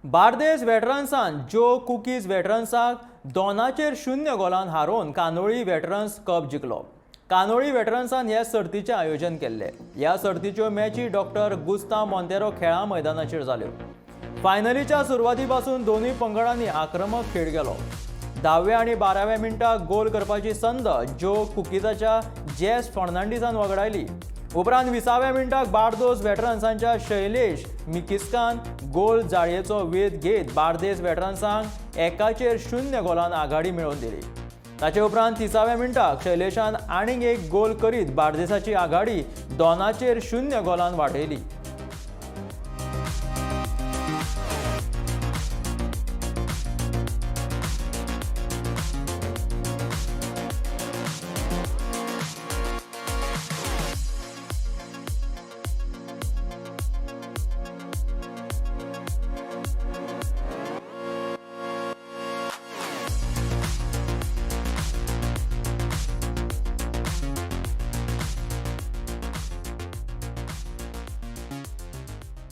बार्देस वेटरन्सान जो कुकीज वेटरन्साक 2-0 गोलान हारोवन Candolim veterans cup जिखलो. Candolim वेटरन्सान ह्या सर्तीचें आयोजन केल्लें. ह्या सर्तीच्यो मॅची डॉक्टर गुस्ताव मोंतेरो खेळां मैदानाचेर जाल्यो. फायनलीच्या सुरवाती पासून दोनूय पंगडांनी आक्रमक खेळ केलो. 10व्या आनी 12व्या मिनटाक गोल करपाची संद जो कुकीजाच्या जेस फर्नांडीसान वगडायली. उपरांत 20व्या मिनटाक बार्दोस वेटरन्सांच्या शैलेश मिकिस्कान गोल जाळयेचो वेध घेत बार्देस वेटरन्सांक 1-0 गोलान आघाडी मेळोवन दिली. ताचे उपरांत 30व्या मिनटाक शैलेशान आनीक एक गोल करीत बार्देसाची आघाडी 2-0 गोलान वाडयली.